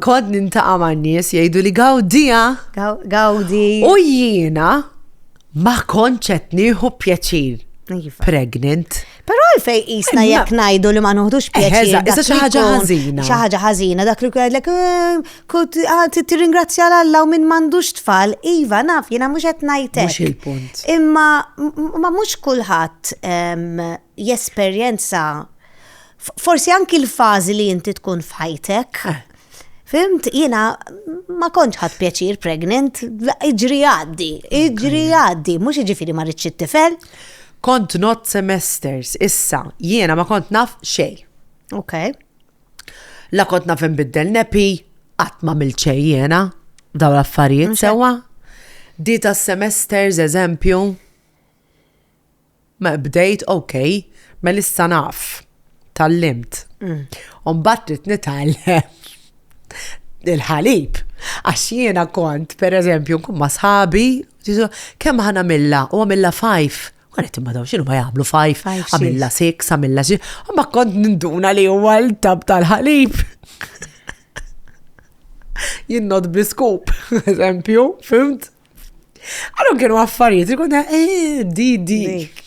Kont niltaqa' ma' nies jgħidu li gawdija. Gawdi. U jiena ma kontx qed nieħu pjaċir. Iva. Pregnant. Però għalfej jisna jekk ngħidu li ma noħdux pjaċir. Eżatt, dak issa xi li ħaġa jkun- ħażina. Xi ħaġa ħażina, dak li jgħidlek, kont tirringrazzja 'l Alla u min m'għandux tfal. Iva, naf, jiena mhux qed ngħidlek. Mhux il-punt. Imma ma mhux kulħadd jesperjenza forsi anki l-fażi li inti tkun f'ħajtek. Fhimt, jiena ma kontx ħadt pjaċir pregnant, iġri għaddi, iġri għaddi, mhux jiġifieri ma rridx it-tifel. Kont not semesters, issa, jiena ma kont naf xejn. La kont naf nbiddel nappy, qatt ma għamilt xejn jiena, daw l-affarijiet sewa. Di ta' semesters, eżempju, ma bdejt, ok, ma issa naf, tgħallimt. U mbagħad trid nitgħallem il-ħalib. Għax jiena kont, per eżempju, nkun ma' sħabi, kemm ħa nagħmilha, u għamilha 5. Għanet imma daw xinu ma jagħmlu 5, Five, għamilha 6, għamilha xi, ma kont ninduna li huwa l-tab tal-ħalib. Jien not bi-scoop, eżempju, fhimt? Għallu kienu affarijiet, ikun di, di. Dik.